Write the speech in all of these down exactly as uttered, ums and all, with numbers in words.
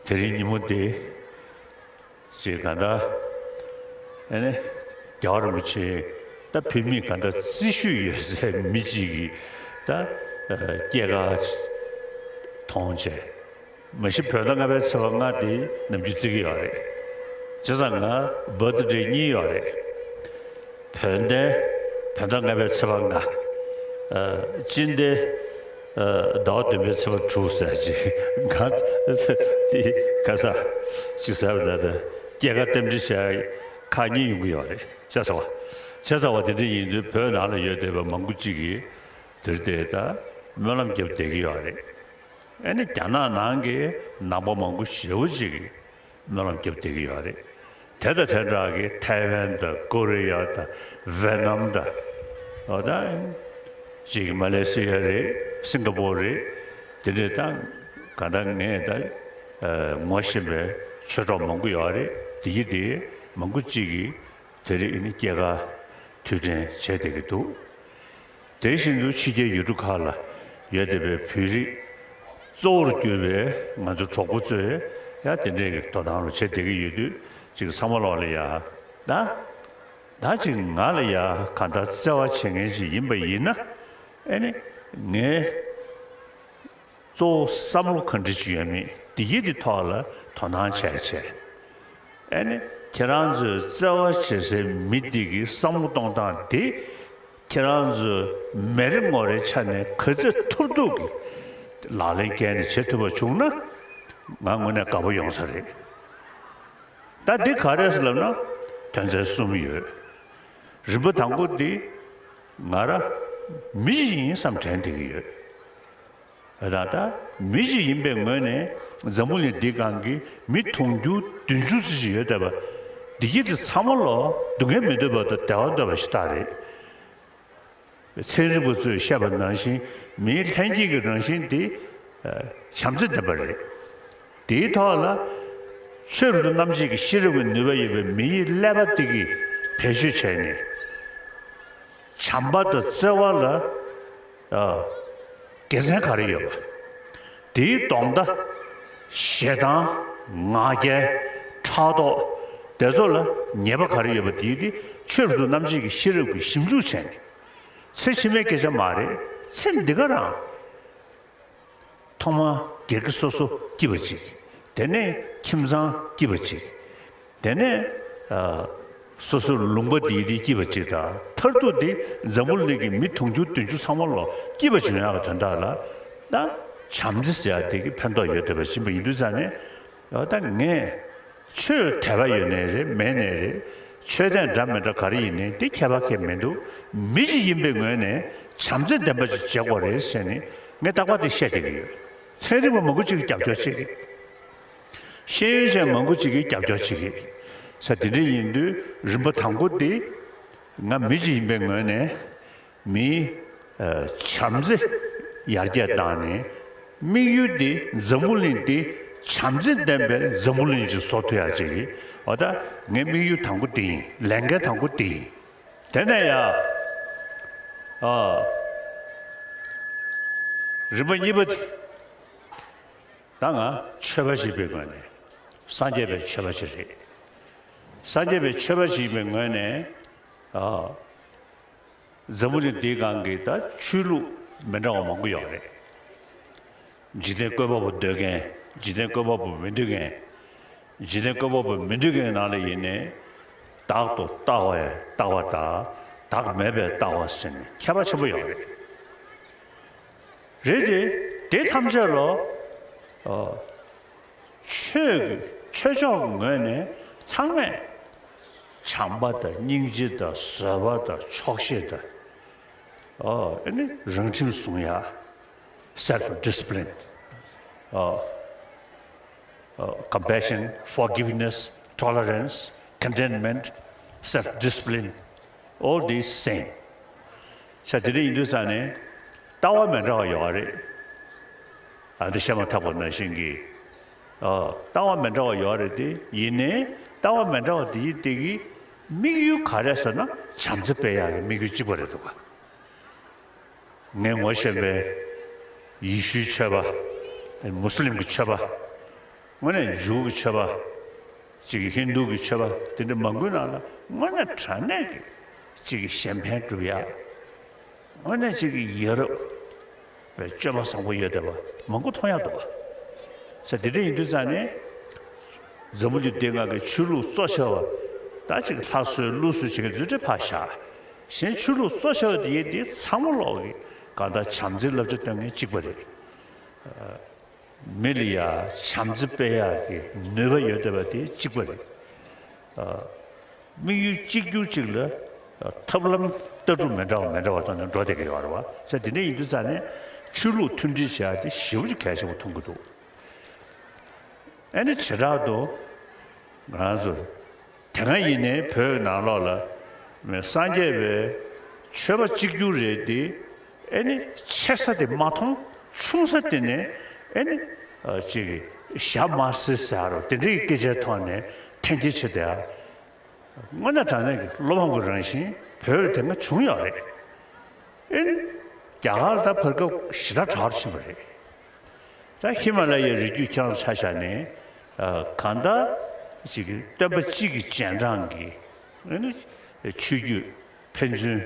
དེ་རིང་ཉིན་མོ་འདི་ཅིག་ག་འདྲ་ཨེ་ནི་རྒྱལ་བ་རིན་པོ་ཆེ་ད་བོད་མི་ག་འདྲ་རྩིས་ཞུས་ཡོད་སའི་མི་གཅིག་གིས་ད་སྐྱེས་སྐར་མཐོང་བྱས། མ་གཞི་བོད་ཟླ་ལྔ་པའི་ཚེས་པ་ལྔ་དེ་ནམ་རྒྱུན་བརྩི་གི་ཡོད་རེད། བྱས་ཙང་ང་བར་ཐི་ཌེ་གཉིས་ཡོད་རེད། བོད་ཟླའི་བོད་ཟླ་ལྔ་པའི་ཚེས་པ་ལྔ། ཨ། སྤྱི་ཟླའི་ཨ། ཟླ་བ་བདུན་པའི་ཚེས་པ་དྲུག་ཟེར་ཅིག་ང་དེ་ག་ས་ཅིག་ཟེར་བ་ད་ལྟ་སྐྱེས་སྐར་རྟེན་འབྲེལ་བྱས་ཁག་གཉིས་ཡོང་གི་ཡོད་རེད། བྱས་ཙང་བ། བྱས་ཙང་བ་དེ་འདྲ་ཡིན་དུས་བོད་ནང་ལ་ཡོད་བསྡད་པའི་མང་པོ་ཅིག་གིས་དེར་བལྟས་ད་སྨོན་ལམ་བརྒྱབ་བསྡད་ཀྱི་ཡོད་རེད། ཨ་ནི་རྒྱ་ནག་ནང་གི་ནང་པ་མང་པོ་ཞེ་པོ་ཅིག་གིས་སྨོན་ལམ་བརྒྱབ་བསྡད་ཀྱི་ཡོད་རེད། དེ་དང་དེ་འདྲ་གི་ཐའེ་ཝན་དང་ཀོ་རི་ཡ་དང་ཝེ་ནམ་དང་། འོ་ད་ཅིག་མ་ལེ་སི་ཡ་རེད། སིང་ག་པོར་རེད། དེ་འདྲས་ད་ག་ད་ངས་ད་ངོ་ཤེས་པའི་ཆོས་གྲོགས་མང་པོ་ཡོད་རེད། དེ་ཡི་དེ་མང་པོ་ཅིག་གིས་དེ་རིང་ཨ་ནི་སྐྱེས་སྐར་དུས་དྲན་བྱས་བསྡད་ཀྱི་འདུག་དེ་བཞིན་དུ་ཕྱི་རྒྱལ་ཡུལ་གྲུ་ཁག་ལ་ཡོད་བསྡད་པའི་བོད་རིགས་གཙོ་བོར་གྱུར་པའི་ང་ཚོ་གྲོགས་པོ་ཚོས་ཡང་དེ་འདྲའི་གི་དོ་སྣང་རུ་བྱེད་བསྡད་ཀྱི་ཡོད་དུས། ཅིག་ཚང་མ་ལོག་ལ་ཡ་ད་ད་ཅིག་ང་ལ་ཡ་གང་ལྟར་བརྩེ་བ་བྱེད་མཁན་ཞིག་ཡིན་པ་ཡིན་ན། ཨེ་ནི་ངས་གཙོ་བོ་བསམ་བློ་ག་འདྲ་ཅིག་ཡོད་མེད་དེ་ཡི་དེ་ཐོག་ལ་དོ་སྣང་བྱས་བྱས། ཨེ་ནི་ཁྱེད་རང་ཚོའི་བརྩེ་བ་བྱེད་སའི་མི་དེ་གི་བསམ་བློ་གཏོང་སྟངས་དེ་ཁྱེད་རང་ཚོའི་མི་རེ་ངོ་རེའི་ཆ་ནས་ག་ཚོད་ཐུབ་ཐུབ་ཀྱི་ལག་ལེན་བཀལ་ནས་བྱེད་ཐུབ་པ་བྱུང་ན་ང་དངོས་གནས་དགའ་པོ་ཡོང་ས་རེད། ད་འདི་ག་རེ་ཟེར་ལབ་ན་དོན་ཚན་གསུམ་ཡོད། རིམ་པ་དང་པོ་འདི་ང་རང་མི་ཞིག་ཡིན་བསམ་དྲན་བསྡད་ཀྱི་ཡོད། ད་ལྟ་མི་ཞིག་ཡིན་པའི་ངོས་ནས་འཛམ་བུ་གླིང་འདིའི་སྒང་གི་མི་དུང་ཕྱུར་བདུན་ཅུ་ཙམ་ཞིག་ཡོད་བསྡད་པ་འདི་གྱིས་དེ་ཚང་མ་ལོ་སྡུག་བསྔལ་མི་འདོད་པ་དང་བདེ་བ་འདོད་པ་ཞིག་ལྟ་རེད། ཚན་རིག་པ་ཚོས་བཤད་པ་ནང་བཞིན་མིའི་ལྷན་སྐྱེས་ཀྱི་རང་བཞིན་དེ་བྱམས་བརྩེ་ལྡན་པ་རེད། དེའི་ཐོག་ལ་ཆོས་རབ་ཏུ་རྣམ་འབྱེད་ཀྱི་ཤེས་རབ་ཀྱི་ནུས་པ་ཡོད་པའི་མིའི་ཀླད་པ་དེ་གིས་བེད་སྤྱོད་བྱས་ནས། བྱམས་པ་དང་བརྩེ་བ་ལ་ཨ་དགེ་མཚན་ག་རེ་ཡོད་པ། དེའི་ལྡོག་ཟླ། ཞེ་སྡང་། ང་རྒྱལ། ཕྲག་དོག་དེ་ཚོ་ལ་ཉེས་པ་ག་རེ་ཡོད་པ་དེའི་དེ་ཆོས་རབ་ཏུ་རྣམ་འབྱེད་ཀྱི་ཤེས་རབ་ཀྱིས་ཞིབ་འཇུག་བྱས་ནས། ཚེ་ཕྱི་མའི་སྐད་ཆ་མ་རེད། ཚེ་འདི་ག་རང་། ཐོག་མར་སྒེར་གྱི་སོ་སོ་སྐྱིད་པ་ཅིག་དེ་ནས་ཁྱིམ་ཚང་སྐྱིད་པ་ཅིག་དེ་ནས་ཨ། སོ་སོའི་ལུང་པ་འདིའི་དེ་སྐྱིད་པ་ཅིག་དང་། མཐར་ཐུག་དེ་འཛམ་བུ་གླིང་གི་མི་དུང་ཕྱུར་བདུན་ཅུ་ཚང་མ་ལོ་སྐྱིད་པ་བྱུང་ཡག་གི་དོན་དག་ལ་ད་བྱམས་བརྩེ་ཟེར་ཡག་དེ་གི་ཕན་ཐོགས་ཡོད་བསྡད་པ་ཡིན་པ་ཡིན་དུས་ཙང་ནས། ཨ། ད་ངས་ཆོས་དད་པ་ཡོད་ནའི་རེད། མེད་ནའི་རེད། ཆོས་དད་འདྲ་མི་འདྲ་ག་རེ་ཡིན་ནའི་དེ་ཁྱད་པར་གང་ཡང་མི་འདུག་མི་ཞིག་ཡིན་པའི་ངོས་ནས་བྱམས་བརྩེ་ལྡན་པ་ཞིག་བྱེད་དགོས་རེད་ཟེར་ནས་ངས་རྟག་པར་དེ་བཤད་བསྡད་ཀྱི་ཡོད། ཚན་རིག་པ་མང་པོ་ཅིག་གིས་རྒྱབ་སྐྱོར་བྱེད་ཀྱི། ཤེས་ཡོན་ཅན་མང་པོ་ཅིག་གིས་རྒྱབ་སྐྱོར་བྱེད་ཀྱི། ས་དེ་འདྲ་ཡིན་དུས་རིམ་པ་དང་པོ་དེ་ང་མི་ཞིག་ཡིན་པའི་ངོས་ནས། མིའི་ཨ། བྱམས་བརྩེ་ཡར་རྒྱས་བཏང་ནས། དམིགས་ཡུལ་དེ་འཛམ་བུ་གླིང་འདི་བྱམས་བརྩེ་ལྡན་པའི་འཛམ་བུ་གླིང་ཞིག་བཟོ་ཐུབ་ཡག་ཅིག་གི། འོ་ད་ངའི་དམིགས་ཡུལ་དང་པོ་དེ་ཡིན། ལས་འགན་དང་པོ་དེ་ཡིན། དེ་ནས་ཡ། ཨ། རིམ་པ་གཉིས་པ་དེ། ད་ང་ཆོས་པ་ཞིག་ཡིན་པའི་ངོས་ནས། སངས་རྒྱས་པའི་ཆོས་པ་ཞིག་རེད། སངས་རྒྱས་པའི་ཆོས་པ་ཞིག་ཡིན་པའི་ངོས་ནས། ཨ། འཛམ་བུ་གླིང་འདིའི་སྒང་གི་ད་ཆོས་ལུགས་མི་འདྲ་བ་མང་པོ་ཡོད་རེད། འཇིག་རྟེན་བཀོད་པ་པོ་འདོད་མཁན། འཇིག་རྟེན་བཀོད་པ་པོ་མི་འདོད་མཁན། འཇིག་རྟེན་བཀོད་པ་པོ་མི་འདོད་མཁན་ནང་ལ་ཡིན་ནའི། བདག་ཏུ་ལྟ་བའི་ལྟ་བ་དང་བདག་མེད་པའི་ལྟ་བ་ཟེར་ནས་ཁྱད་པར་ཆེན་པོ་ཡོད་རེད། རེད་དེ། དེ་ཐམས་ཅད་ལ། ཨ། ཆོས་ཀྱི་ཆོས་ཕྱོགས་ཀྱི་ངོས་ནས་ཚང་མས་བྱམས་པ་དང་སྙིང་རྗེ་དང་བཟོད་པ་དང་ཆོག་ཤེས་དང་། ཨ། ཨ་ནི་རང་ཁྲིམས་སྲུང་ཡ། self discipline། ཨ། ཨ། compassion, forgiveness, tolerance, contentment, self discipline, all these same། ས་དེ་འདྲ་ཡིན་དུས་ཙང་ནས་ལྟ་བ་མི་འདྲ་བ་ཡོད་རེད། ཨ། འདི་བཤད་མ་ཐག་པ་ནང་བཞིན་གྱི། ཨ། ལྟ་བ་མི་འདྲ་བ་ཡོད་རེད་དེ། ཡིན་ནའི་ལྟ་བ་མི་འདྲ་བ་དེ་ཡི་དེ་གི་དམིགས་ཡུལ་ག་རེ་ཟེར་ན་བྱམས་བརྩེ་སྤེལ་ཡག་གི་དམིགས་ཡུལ་གཅིག་པ་རེད་འདུག་ག་ངས་ངོ་ཤེས་པའི་ཡེ་ཤུའི་ཆོས་པ། མུ་སི་ལིམ་གྱི་ཆོས་པ། དངོས་གནས་འཇུག་གི་ཆོས་པ། གཅིག་གི་ཧིན་རྡུ་གི་ཆོས་པ་དེ་འདྲ་མང་པོའི་ནང་ལ་དངོས་གནས་དྲང་གནས་ཀྱི་གཅིག་གི་གཞན་ཕན་སྒྲུབ་ཡ། དངོས་གནས་གཅིག་གི་ཡ་རབས་པའི་སྤྱོད་པ་བཟང་པོ་ཡོད་བསྡད་པ་མང་པོ་མཐོང་ཡག་འདུག་པ། ས་དེ་འདྲ་ཡིན་དུས་ཙང་ནས་འཛམ་བུ་གླིང་འདི་སྒང་གི་ཆོས་ལུགས་གཙོ་ཆེ་བ་ད་གཅིག་ལྷ་གསོལ་ཀླུ་གསོལ་བྱེད་མཁན་ཚོ་དེ་ཕར་བཞག་གཞན་ཆོས་ལུགས་གཙོ་ཆེ་བ་དེ་ཡིན་དེ་ཚང་མ་ལོག་གི་གང་ལྟར་བྱམས་བརྩེའི་བསླབ་བྱ་སྟོན་མཁན་གཅིག་པ་རེད། མི་ལ་ཡ་བྱམས་བརྩེ་སྤེལ་ཡག་གི་ནུས་པ་ཡོད་བསྡད་པ་དེ་གཅིག་པ་རེད། དམིགས་ཡུལ་གཅིག་གྱུར་གཅིག་ལ་ཐབས་ལམ་ལྟ་གྲུབ་མི་འདྲ་བ་མི་འདྲ་བ་ཐོག་ནས་འགྲོ་བསྡད་ཀྱི་ཡོད་རེད་བ། ས་དེ་འདྲ་ཡིན་དུས་ཙང་ནས་ཆོས་ལུགས་མཐུན་སྒྲིལ་བྱེད་ཡག་དེ་ཞེ་པོ་ཅིག་གལ་ཆེན་པོ་མཐོང་གི་འདུག་ཨ་ནི་བྱེ་བྲག་ཏུ་ང་རང་ཚོ་དེ་སྔ་ཡིན་ནའི་བོད་ནང་ལོགས་ལ་སངས་རྒྱས་པའི་ཆོས་པ་གཅིག་གྱུར་རེད་དེ། ཨེ་ནི་ཆེ་ས་དེ་མ་མཐོང་། ཆུང་ས་དེ་ནས་ཨེ་ནི་ཨ་ཅིག་ཞབས་མ་སྲིད་ཟེར་རོ་དེ་འདྲའི་སྐད་ཆའི་ཐོག་ནས་འཐེན་འཁྱེར་བྱེད་བསྡད་ཡ། དངོས་གནས་དྲང་གནས་ཀྱི་བློ་ཕམ་གྱི་རང་བཞིན་བོད་ལ་དེ་སྔ་བྱུང་ཡོད་རེད། ཨེ་ནི་རྒྱ་གར་དང་བར་སྐབས་ཞེ་དྲག་དྲག་ཏུ་ཕྱིན་པ་རེད། ད་ཧི་མ་ལ་ཡའི་རི་རྒྱུད་ཁྱེད་རང་ཚོ་ཆ་བཞག་ནས་ཨ་གང་ལྟར་ཅིག་སྟོན་པ་གཅིག་གི་རྗེས་འབྲང་གི་ཨེ་ནི་ཆོས་བརྒྱུད་ཕན་ཚུན་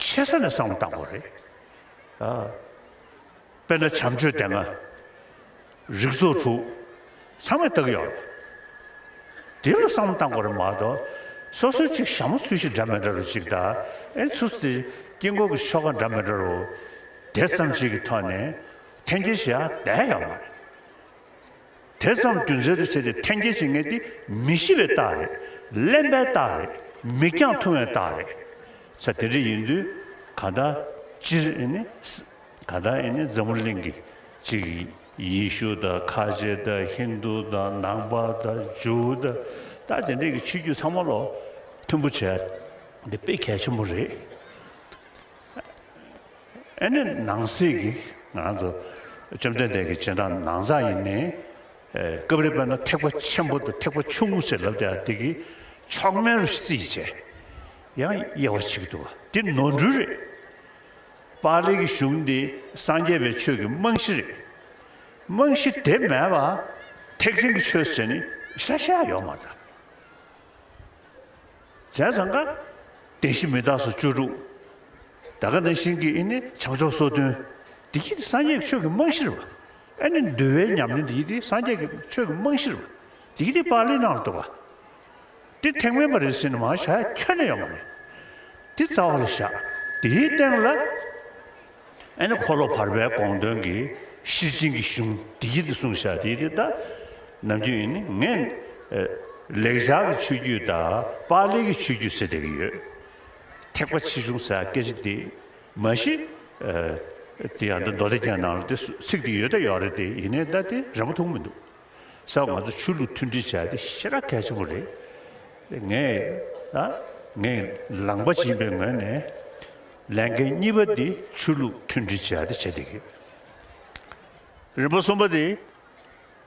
ཆེ་ས་ནས་བསམ་བློ་བཏང་དགོས་རེད། ཨ་དཔེར་ན་བྱམས་ཆོས་སྡེ་ལྔ། རིགས་ཚོགས་དྲུག། ཚང་མས་ལྟ་གི་ཡོད་རེད། དེ་ལ་བསམ་བློ་བཏང་དགོས་རེད་མ་གཏོགས། སོ་སོའི་ཅིག་ཞྭ་མོ་ཚུལ་བཞིན་འདྲ་མི་འདྲ་རུ་ཅིག་དང་། ཨེ་ཚུར་དེ་དཀྱིལ་འཁོར་གྱི་ཆོ་ག་འདྲ་མི་འདྲ་རུ། དེ་ཙམ་ཞིག་གི་ཐོག་ནས་འཐེན་འཁྱེར་བྱེད་ཡ་བསྡད་ཡོད་མ་རེད། དེ་ཙམ་རྒྱུ་མཚན་དུ་བྱས་ཏེ་འཐེན་འཁྱེར་བྱེད་མཁན་དེ་མི་ཤེས་པའི་རྟགས་རེད། གླེན་པའི་རྟགས་རེད། མིག་རྒྱང་ཐུང་བའི་རྟགས་རེད། ས་དེ་འདྲ་ཡིན་དུས་གང་ལྟར་སྤྱིར་ཨེ་ནི་གང་ལྟར་ཨེ་ནི་འཛམ་བུ་གླིང་གི་ཅིག་ཡེ་ཤུ་དང་ཁ་ཆེ་དང་ཧིན་རྡུ་དང་ནང་པ་དང་ཇུའུ་དང་ད་དེ་འདྲས་ཀྱི་ཆོས་བརྒྱུད་ཚང་མ་ལོ་མཐུན་པོ་བྱས་འདི་དཔེ་གལ་ཆེན་པོ་རེད། ཨེ་ནི་ནང་གསེས་ཀྱི་ང་རང་ཚོ་བཅོམ་ལྡན་འདས་ཀྱི་རྗེས་འབྲང་ནང་ཚང་ཡིན་ནའི་ཨེ་སྐབས་རེ་དཔེར་ན་ཐེག་པ་ཆེན་པོ་དང་ཐེག་པ་ཆུང་ངུ་ཟེར་ལབ་བསྡད་ཡ་དེ་གི་མཆོག་དམན་རུ་བརྩིས་བྱས་ཡང་དབྱེ་བ་ཕྱེ་གི་འདུག་བ། འདི་ནོར་འཁྲུལ་རེད། པཱ་ལི་གི་གཞུང་འདི་སངས་རྒྱས་པའི་ཆོས་ཀྱི་རྨང་གཞི་རེད། རྨང་གཞི་དེ་མེད་པ་ཐེག་ཆེན་གྱི་ཆོས་ཟེར་ནི་ཤ་ཤ་ཡོད་མ་རེད། བྱས་ཙང་ཀ་བདེན་བཞི་མི་རྟག་སོགས་བཅུ་དྲུག་ད་ག་ནང་བཞིན་གྱི་ཨེ་ནི་བྱང་ཆུབ་སོ་བདུན། འདི་གི་སངས་རྒྱས་ཀྱི་ཆོས་ཀྱི་རྨང་གཞི་རེད་བ། ཨེ་ནི་འདུལ་བའི་ཉམས་ལེན་འདི་གི་སངས་རྒྱས་ཀྱི་ཆོས་ཀྱི་རྨང་གཞི་རེད་བ། འདི་གི་དེ་པཱ་ལིའི་ནང་ལ་འདུག་བ། དེ་ཐེག་དམན་པ་རེད་ཟེར་ནས་མར་བཞག་ཡ་ཁྱོན་ནས་ཡོད་མ་རེད། དེ་རྩ་བ་ལ་བཞག་དེའི་སྟེང་ལ་ཨ་ནི་འཁོར་ལོ་བར་པའི་དགོངས་དོན་གྱི་ཤེར་ཕྱིན་གྱི་གཞུང་དེ་ཡིད་དུ་གསུངས་བཞག་དེ་དེ་ད་ནམ་རྒྱུན་ཡིན་ནི་ངས་ཨ་ལེགས་སྦྱར་གྱི་ཆོས་བརྒྱུད་དང་པཱ་ལི་གི་ཆོས་བརྒྱུད་ཟེར་བསྡད་ཀྱི་ཡོད། ཐེག་པ་ཆེ་ཆུང་ཟེར་སྐད་ཆ་དེ་མ་གཞི་ཨ་དེ་ཡང་ད་མདོ་སྡེ་རྒྱན་ནང་ལ་དེ་ཚིག་དེ་ཡོད་ད་ཡོད་རེད་དེ་ཡིན་ནའི་ད་དེ་རན་པོ་མཐོང་མི་འདུག་ས་ང་ཚོ་ཆོས་ལུགས་མཐུན་སྒྲིལ་བྱ་དེ་ཞེ་དྲག་གལ་ཆེན་པོ་རེད། ངས་ད་ངས་ལངས་པ་ཅིག་ཡིན་པའི་ངོས་ནས་ལས་འགན་གཉིས་པ་འདི་ཆོས་ལུགས་མཐུན་སྒྲིལ་བྱ་དེ་བྱེད་བསྡད་ཀྱི་ཡོད། རིམ་པ་གསུམ་པ་དེ་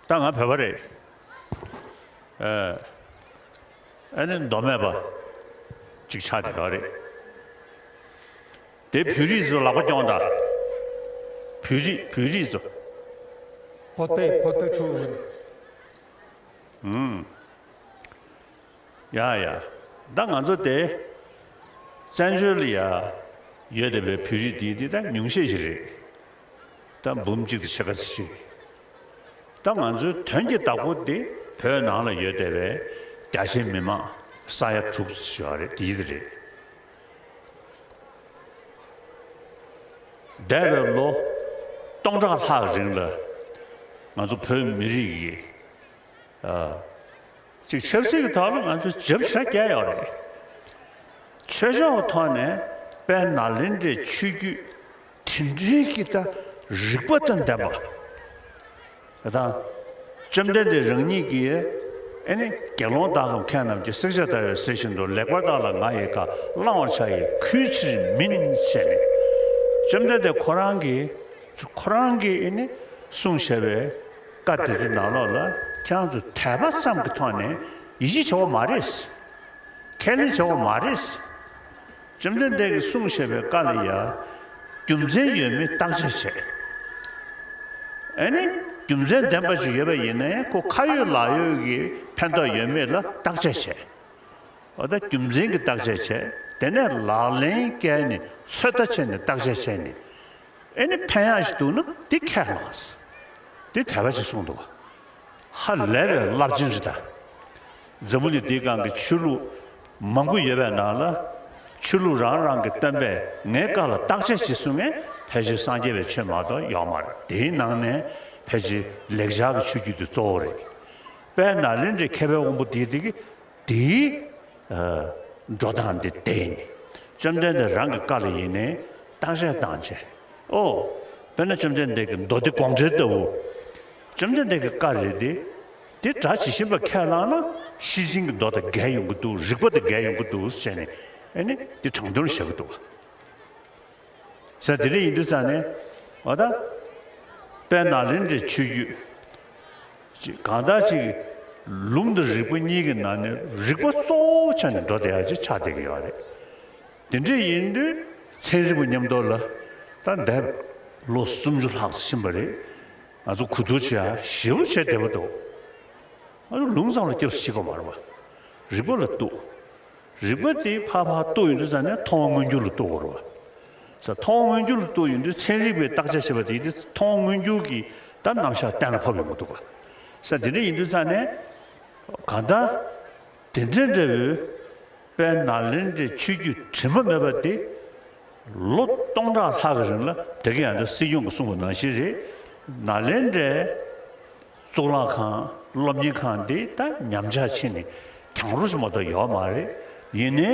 ད་ང་བོད་པ་རེད། ཨ་ནི་མདོ་སྨད་པ་ཅིག་ཆགས་བསྡད་ཡོད་རེད། དེ་བོད་རིགས་ཚོ་ལག་པ་རྐྱོང་དང་། བོད་རིགས་བོད་རིགས་ཚོ། བོད་པའི་བོད་པའི་ཕྲུ་གུ། ཨུམ། ཡ་ཡ། ད་ང་ཚོ་དེ་བཙན་བྱོལ་ལ་ཡ་ཡོད་བསྡད་པའི་བོད་རིགས་དེ་དེ་ད་ཉུང་ཤས་ཤིག་རེད། ད་འབུམ་གཅིག་དང་ཕྱེད་ཀ་ཙམ་ཞིག་ད་ང་ཚོའི་དོན་གྱི་བདག་པོ་དེ་བོད་ནང་ལ་ཡོད་བསྡད་པའི་རྒྱ་ཆེའི་མི་མང་ས་ཡ་དྲུག་ཙམ་ཞིག་ཡོད་རེད། དེ་དེ་རེད། འདས་པའི་ལོ་སྟོང་ཕྲག་ལྷག་རིང་ལ་ང་ཚོ་བོད་མི་རིགས་ཀྱི་ཨ་ཅིག་ཆབ་སྲིད་ཀྱི་ཐོག་ལ་ང་ཚོ་རྒྱབ་ཤ་རྒྱག་ཡོད་རེད། ཆོས་ཕྱོགས་ཀྱི་ཐོག་ནས་དཔལ་ནཱ་ལེནྡྲའི་ཆོས་བརྒྱུད་དེ་འདྲའི་གི་ད་རིག་པ་དང་ལྡན་པ། ད་བཅོམ་ལྡན་འདས་རང་ཉིད་ཀྱིས་ཨེ་ནི་དགེ་སློང་དག་གམ་མཁས་རྣམས་ཀྱིས། བསྲེགས་བཅད་ལྟ་བས་ཟེར་བཞིན་དུ། ལེགས་པར་བརྟགས་ལ་ང་ཡི་བཀའ། བླང་བར་བྱ་ཡི་གུས་ཕྱིར་མིན་ཞེས་ནས། བཅོམ་ལྡན་འདས་ཁོ་རང་གིས་ཁོ་རང་གིས་ཨེ་ནི་གསུངས་བཞག་པའི་བཀའ་དེ་ཚོའི་ནང་ལོགས་ལ་ཁྱེད་རང་ཚོ་དད་པ་ཙམ་གྱི་ཐོག་ནས་ཡིད་ཆེས་བྱེད་དགོས་མ་རེད། ཁས་ལེན་བྱེད་དགོས་མ་རེད། བཅོམ་ལྡན་འདས་ཀྱིས་གསུངས་བཞག་པའི་བཀའ་ལ་ཡ་རྒྱུ་མཚན་ཡོད་མེད་བརྟག་དཔྱད་བྱས། ཨ་ནི་ རྒྱུ་མཚན་ལྡན་པ་ཞིག་ཡོད་པ་ཡིན་ན་ཡང་ཁོ་ཁ་ཡོད་ལག་ཡོད་ཀྱི་ཕན་ཐོགས་ཡོད་མེད་ལ་བརྟག་དཔྱད་བྱས། འོ་ད་རྒྱུ་མཚན་གྱི་བརྟག་དཔྱད་བྱས། དེ་ནས་ལག་ལེན་བཀལ་ནས་ཚོད་ལྟ་བྱས་ནས་བརྟག་དཔྱད་བྱས་ནས། ཨེ་ནི་ཕན་ཡག་ཞིག་འདུག་ན་དེ་ཁས་བླངས། དེ་དད་པ་ཞིག་གསུངས་འདུག་བ། ཧ་ལས་པའི་རླབས་ཆེན་རེད་ད། འཛམ་བུ་གླིང་འདིའི་སྒང་གི་ཆོས་ལུགས་མང་པོ་ཡོད་པའི་ནང་ལ། ཆོས་ལུགས་རང་རང་གི་སྟོན་པས་ངའི་བཀའ་ལ་བརྟག་དཔྱད་བྱེད་གསུང་མཁན་ཕལ་ཆེར་སངས་རྒྱས་པའི་ཆོས་མ་གཏོགས་ཡོད་མ་རེད། དེའི་ནང་ནས་ཕལ་ཆེར་ལེགས་སྦྱར་གྱི་ཆོས་བརྒྱུད་དེ་གཙོ་བོ་རེད། དཔལ་ནཱ་ལེནྡྲའི་མཁས་པའི་དབང་པོ་དེ་དེ་གི་དེའི་ཨ་འགྲོ་སྟངས་དེ་བལྟས་ནས། བཅོམ་ལྡན་འདས་རང་གི་བཀའ་ལ་ཡིན་ནའི་བརྟག་དཔྱད་བཏང་བྱས། ཨོ། དཔེར་ན་བཅོམ་ལྡན་འདས་ཀྱི་མདོ་སྡེ་དགོངས་འགྲེལ་ལྟ་བུ། བཅོམ་ལྡན་འདས་ཀྱི་བཀའ་རེད་དེ། དེ་སྒྲ་ཇི་བཞིན་པ་ཁས་བླངས་ན་ཤེར་ཕྱིན་གྱི་མདོ་དང་འགལ་ཡོང་གི་འདུག་རིགས་པ་དང་འགལ་ཡོང་གི་འདུག་ཟེར་ནས། ཨེ་ནི་དེ་དྲང་དོན་བཤད་ཀྱི་འདུག་བ། ཟེར་དེ་འདྲ་ཡིན་དུས་ཙང་ནས། འོ་ད། དཔལ་ནཱ་ལེནྡྲའི་ཆོས་བརྒྱུད་ཅིག་གང་ལྟར་ཅིག་ལུང་དང་རིགས་པ་གཉིས་ཀྱི་ནང་ནས་རིགས་པ་གཙོ་བོ་ཆགས་ནས་འགྲོ་བསྡད་ཡག་ཅིག་ཆགས་བསྡད་ཀྱི་ཡོད་རེད། དེ་འདྲ་ཡིན་དུས་ཚན་རིག་པ་མཉམ་དུ་ལ་ད་འདས་ལོ་སུམ་ཅུ་ལྷག་ཕྱིན་པ་རེད། ང་ཚོ་གོ་བསྡུར་བྱེད་ཡག་ཞེ་པོ་བྱས་བསྡད་པ་འདུག་ང་ཚོ་ལུང་ཙམ་ལ་སྐྱབས་སུ་མཆི་དགོས་མ་རེད་པ། རིགས་པ་ལ་གཏུགས། རིགས་པ་དེ་ཕར་ཕར་གཏུགས་ཡོང་དུས་ཙང་ནས་མཐོང་བ་མངོན་གྱུར་ལ་གཏུགས་དགོས་རེད་པ། ས་མཐོང་བ་མངོན་གྱུར་ལ་གཏུགས་ཡོང་དུས་ཚན་རིག་པས་བརྟག་དཔྱད་བྱེད་པ་དེ་དེ་མཐོང་བ་མངོན་གྱུར་གྱི་ད་རྣམ་གཞག་གཏན་ལ་ཕབ་ཡོང་གི་འདུག་ག་ས་དེ་འདྲ་ཡིན་དུས་ཙང་ནས་གང་ལྟར་དེ་འདྲ་འདྲ་བོའི་དཔལ་ནཱ་ལེནྡྲའི་ཆོས་བརྒྱུད་དྲི་མ་མེད་པ་དེ། ལོ་སྟོང་ཕྲག་ལྷག་གི་རིང་ལ་དེ་ག་ཡང་ད་སྲིད་སྐྱོང་གིས་གསུངས་པ་ནང་བཞིན་རེད། ནཱ་ལེནྡྲའི་གཙུག་ལག་ཁང་སློབ་གཉེར་ཁང་འདི་ད་ཉམས་ཆག་ཕྱིན་ནས་གྱང་རོ་ཞིག་མ་གཏོགས་ཡོད་མ་རེད། ཡིན་ནའི་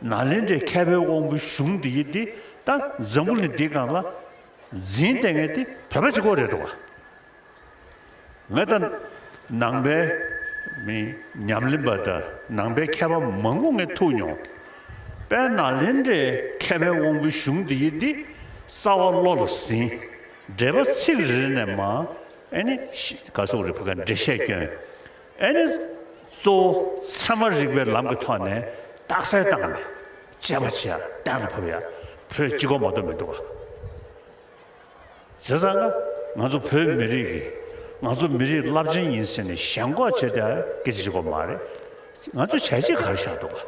ནཱ་ལེནྡྲའི་མཁས་པའི་དབང་པོའི་གཞུང་འདི་ཡིན་ཏེ་ད་འཛམ་བུ་གླིང་འདིའི་སྒང་ལ་འཛིན་བསྡད་མཁན་དེ་བོད་པ་གཅིག་པོ་རེད་འདུག་བ། ངས་ད་ནང་པའི་མི་ཉམས་ལེན་པ་དང་ནང་པའི་མཁས་པ་མང་པོ་ངས་ཐུག་མྱོང་། དཔལ་ནཱ་ལེནྡྲའི་མཁས་པའི་དབང་པོའི་གཞུང་འདི་ཡིན་ཏེ་རྩ་བ་བློ་ལ་ཟིན། འགྲེལ་པ་ཚིག་རེ་རེ་ནས་མར་ཨེ་ནི་ཤི་ག་སོགས་རེ་ཕ་ག་འགྲེལ་བཤད་སྐྱོན། ཨེ་ནི་གཙོ་བོ་ཚད་མ་རིག་པའི་ལམ་གྱི་ཐོག་ནས་རྟགས་གསལ་བཏང་ནས་དཔྱད་པ་བྱེད་ཡ་གཏན་ལ་ཕབ་ཡ་བོད་གཅིག་པོ་མ་གཏོགས་མི་འདུག་ག་བྱས་ཙང་ང་ཚོ་བོད་མི་རིགས་ཀྱི་ང་ཚོ་མི་རིགས་རླབས་ཆེན་ཡིན་ཟེར་ནས་ཞེན་ཁོག་བྱེད་བསྡད་སྐད་ཆ་བྱེད་དགོས་མ་རེད། ང་ཚོ་བྱས་རྗེས་ག་རེ་བཞག་འདུག་ག་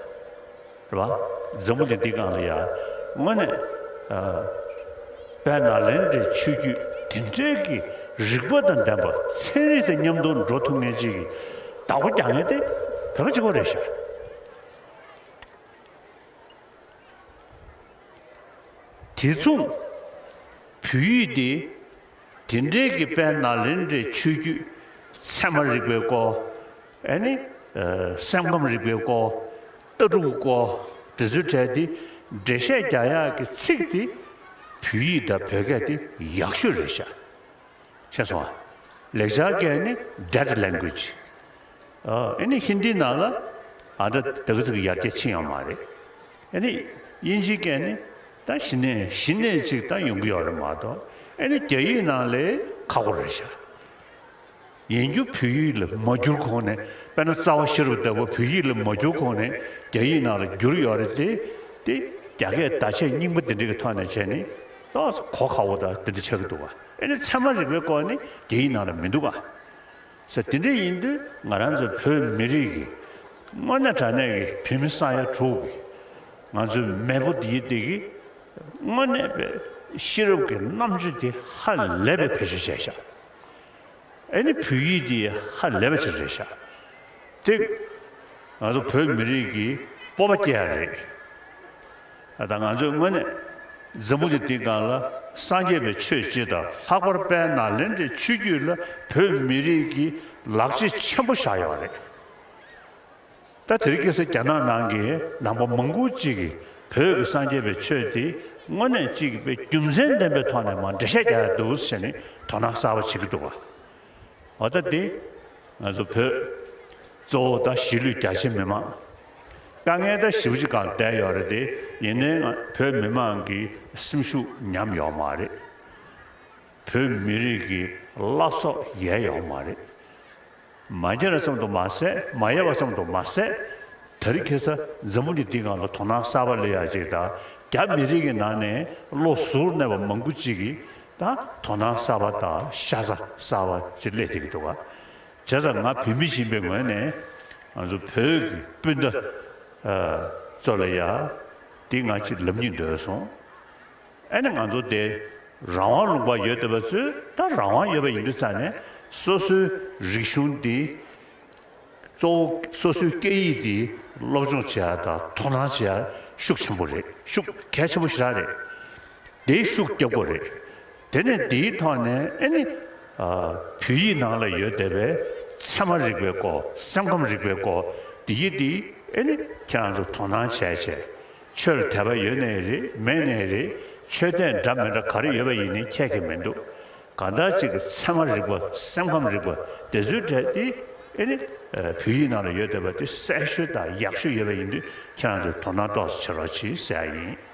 རེད་བ། འཛམ་བུ་གླིང་འདི་སྒང་ལ་ཡ་དངོས་གནས་ཨ་དཔལ་ནཱ་ལེནྡྲའི་ཆོས་བརྒྱུད་དེ་འདྲའི་གི་རིགས་པ་དང་ལྡན་པ་ཚན་རིག་དང་མཉམ་དུ་འགྲོ་ཐུབ་མཁན་ཅིག་གི་བདག་པོ་རྒྱག་མཁན་དེ་བོད་པ་གཅིག་པོ་རེད་ཤག་དེ་མཚུངས་བོད་ཡིག་འདི་དེ་འདྲའི་གི་དཔལ་ནཱ་ལེནྡྲའི་ཆོས་བརྒྱུད་ཚད་མ་རིག་པའི་སྐོར། ཨ་ནི་ཨ་སེམས་ཁམས་རིག་པའི་སྐོར། ལྟ་གྲུབ་སྐོར་དེ་ཚོའི་གྲས་དེ་འགྲེལ་བཤད་རྒྱག་ཡག་གི་ཚིག་དེ་བོད་ཡིག་དང་བོད་སྐད་དེ་ཡག་ཤོས་རེད་ཤག་ཤེས་སོང་ཨ། ལེགས་སྦྱར་སྐད་ནི་dead language། ཨ་ཨ་ནི་ཧིན་དི་ནང་ལ་ཨ་ད་ད་གི་ཙི་གི་ཡར་རྒྱས་ཕྱིན་ཡོད་མ་རེད། ཨ་ནི་དབྱིན་ཇིའི་སྐད་ནི་ད་གཞི་ནས་གཞི་ནས་ཅིག་ད་ཡོང་གི་ཡོད་རེད་མ་གཏོགས། ཨ་ནི་རྒྱ་ཡིག་ནང་ལས་ཁག་པོ་རེད་ཤག་ཡིན་རྒྱུ་བོད་ཡིག་ལ་མ་བསྒྱུར་གོང་ནས། དཔེར་ན་རྩ་བ་ཤེས་རབ་ལྟ་བུ་བོད་ཡིག་ལ་མ་བསྒྱུར་གོང་ནས་རྒྱ་ཡིག་ནང་ལ་བསྒྱུར་ཡོད་རེད་དེ། དེ་རྒྱ་སྐད་བརྡ་ཆད་རྙིང་པ་འདི་འདྲ་གི་ཐོག་ནས་བྱས་ནས་ཏོག་ཙམ་གོ་ཁག་པོ་དང་འདི་འདྲ་ཆགས་ཀྱི་འདུག་བ། ཨ་ནི་ཚད་མ་རིག་པའི་སྐོར་ནི་རྒྱ་ཡིག་ནང་ལ་མི་འདུག་ག་ས་དེ་འདྲ་ཡིན་དུས་ང་རང་ཚོ་བོད་མི་རིགས་ཀྱི་དངོས་གནས་དྲང་གནས་ཀྱི་བོད་མི་ས་ཡ་དྲུག་གི་ང་ཚོའི་མེས་པོ་འདིའི་འདི་གི་དངོས་གནས་པའི་ཤེས་རབ་ཀྱི་རྣམ་དཔྱོད་དེ་ཧ་ལས་པའི་བེད་སྤྱོད་བྱས་ཤག་ཨ་ནི་བོད་ཡིག་འདི་ཧ་ལས་པ་ཅིག་རེད་ཤག་དེ་ང་ཚོ་བོད་མི་རིགས་ཀྱི་སྤོབས་པ་སྐྱེ་ཡ་རེད། ད་ང་ཚོས་དངོས་གནས་འཛམ་བུ་གླིང་འདིའི་སྒང་ལ་སངས་རྒྱས་པའི་ཆོས་སྤྱི་དང་ལྷག་པར་དཔལ་ནཱ་ལེནྡྲའི་ཆོས་བརྒྱུད་ལ་བོད་མི་རིགས་ཀྱིས་ལག་རྗེས་ཆེན་པོ་བཞག་ཡོད་རེད། ད་དེ་རིང་ཁ་སང་རྒྱ་ནག་ནང་གི་ནང་པ་མང་པོ་ཅིག་གིས་བོད་ཀྱི་སངས་རྒྱས་པའི་ཆོས་དེ་དངོས་གནས་ཅིག་པའི་རྒྱུ་མཚན་ལྡན་པའི་ཐོག་ནས་མར་འགྲེལ་བཤད་རྒྱག་ཡ་འདུག་ཟེར་ནས་དོ་སྣང་གསར་པ་བྱེད་ཀྱི་འདུག་བ། འོ་ད་དེ་ང་ཚོ་བོད་གཙོ་བོ་ད་གཞིས་ལུས་རྒྱ་ཆེ་མི་མང་དཀའ་ངལ་ད་ཞེ་པོ་ཅིག་སྒང་བསྡད་ཡོད་རེད་དེ། ཡིན་ནའི་ང་བོད་མི་མང་གི་སེམས་ཤུགས་ཉམས་ཡོད་མ་རེད། བོད་མི་རིགས་ཀྱི་བླ་སྲོག་ཡལ་ཡོད་མ་རེད། མ་ཡལ་བ་ཙམ་དུ་མ་ཟད། མ་ཡལ་བ་ཙམ་དུ་མ་ཟད། ད་རེས་ཁ་སང་འཛམ་བུ་གླིང་འདིའི་སྒང་ལ་དོ་སྣང་གསར་པ་སླེབས་ཡག་ཅིག་དང་། རྒྱ་མི་རིགས་ཀྱི་ནང་ནས་བློ་གཟུར་གནས་པ་མང་པོ་ཅིག་གིས་ ད་དོ་སྣང་གསར་པ་དང་ཤ་ཚ་གསར་པ་ཅིག་སླེབས་བསྡད་ཀྱི་འདུག་ག་བྱས་ཙང་ང་བོད་མི་ཡིན་པའི་ངོས་ནས་ང་ཚོ་བོད་ཀྱི་སྤུན་ཟླ་ཚོ་ལ་ཡ་འདི་ང་ཅིག་ལབ་སྙིང་འདོད་སོང་། ཨ་ནི་ང་ཚོ་དེ་རང་དབང་ལུང་པ་ཡོད་བསྡད་པ་ཚོས་ད་རང་དབང་ཡོད་པ་ཡིན་དུས་ཙང་ནས་སོ་སོའི་རིག་གཞུང་འདི་གཙོ་བོ་སོ་སོའི་སྐད་ཡིག་འདི་སློབ་སྦྱོང་བྱེད་ཡ་དང་དོ་སྣང་བྱེད་ཡ་ཤུགས་ཆེན་པོ་རེད། ཤུགས་གལ་ཆེན་པོ་ཞེ་དྲག་རེད། དེ་ཤུགས་རྒྱབ་དགོས་རེད། དེ་ནས་འདིའི་ཐོག་ནས་ཨ་ནི་ཨ་བོད་ཡིག་ནང་ལ་ཡོད་བསྡད་པའི་ཚད་མ་རིག་པའི་སྐོར་སེམས་ཁམས་རིག་པའི་སྐོར་འདི་ཡི་འདི་ཨ་ནི་ཁྱེད་རང་ཚོ་དོ་སྣང་བྱས་བྱས། ཆོས་ལ་དད་པ་ཡོད་ནའི་རེད་མེད་ནའི་རེད། ཆོས་དད་འདྲ་མི་འདྲ་ག་རེ་ཡོད་པ་ཡིན་ནའི་ཁྱད་ཀྱི་མི་འདུག་གང་ལྟར་ཅིག་གི་ཚད་མ་རིག་པ་སེམས་ཁམས་རིག་པ་དེ་ཚོའི་གྲས་དེ་ཨེ་ནི་བོད་ཡིག་ནང་ལ་ཡོད་བསྡད་པ་དེ་གསལ་ཤོས་དང་ཡག་ཤོས་ཡོད་པ་ཡིན་དུས་ཁྱེད་རང་ཚོས་དོ་སྣང་ཏོག་ཙམ་བྱེད་རོགས་གྱིས་ཟེར་ཡ་ཡིན།